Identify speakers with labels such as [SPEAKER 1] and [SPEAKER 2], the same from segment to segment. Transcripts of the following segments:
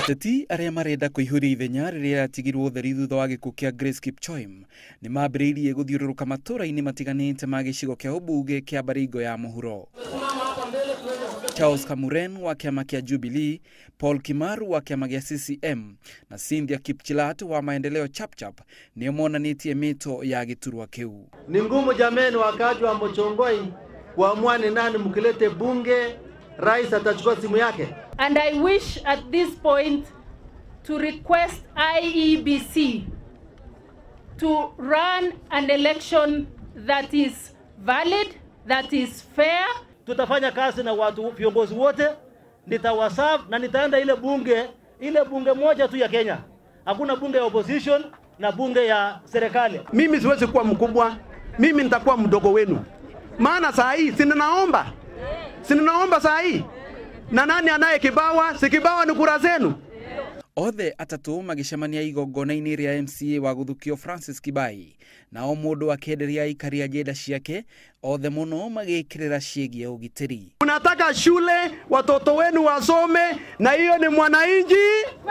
[SPEAKER 1] Ateti arĩa marenda kũihũria ithenya rĩrĩa rĩatigirwo ũtheri thutha wa gĩkuũ kĩa Grace Kipchoim nĩ mambĩrĩirie gũthiũrũrũka matũũra-inĩ matiganĩte ma gĩcigo kĩa ũmbunge kĩa Baringo ya mũhuro. Charles Kamuren wa kĩama kĩa Jubilee, Paul Kimaru wa kĩama gĩa CCM na Cynthia Kipchilat wa Maendeleo Chapchap nĩo monanĩtie mĩto ya gĩturwa kĩu.
[SPEAKER 2] Ni ngumu jameni, wakaaji wa Mochongoi kuamua ni nani mkilete bunge, rais atachukua simu yake.
[SPEAKER 3] And I wish at this point to request IEBC to run an election that is valid, that is fair.
[SPEAKER 2] Tutafanya kazi na watu viongozi wote, nitawaserve na nitaenda ile bunge moja tu ya Kenya. Hakuna bunge ya opposition na bunge ya serikali.
[SPEAKER 4] Mimi siwezi kuwa mkubwa, mimi nitakuwa mdogo wenu. Maana saa hii si ninaomba saa hii. Na nani anaye kibawa? Si kibawa ni kura zenu.
[SPEAKER 1] Othe atatu magĩcemania igongona-inĩ rĩa MCA wa gũthukio Francis Kibai, nao mũndũ akĩenderia aikari agenda ciake, othe mũno magĩkĩrĩra ciĩgiĩ ũgitĩri.
[SPEAKER 4] Unataka shule watoto wenu wasome, na hiyo ni mwananchi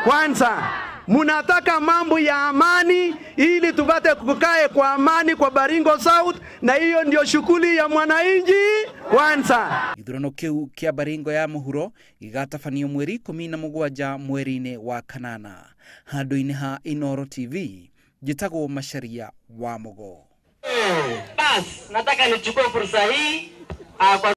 [SPEAKER 4] kwanza. Munataka mambo ya amani ili tupate kukae kwa amani kwa Baringo South, na hiyo ndio shughuli ya mwananchi kwanza.
[SPEAKER 1] Gĩthurano kĩu kĩa Baringo ya mũhuro gĩgatabanio mweri 17 mweri-inĩ wa kanana. Handũ-inĩ ha Inooro TV, njĩtagwo Macharia wa Mugo.
[SPEAKER 5] Bas, nataka nichukue fursa hii kwa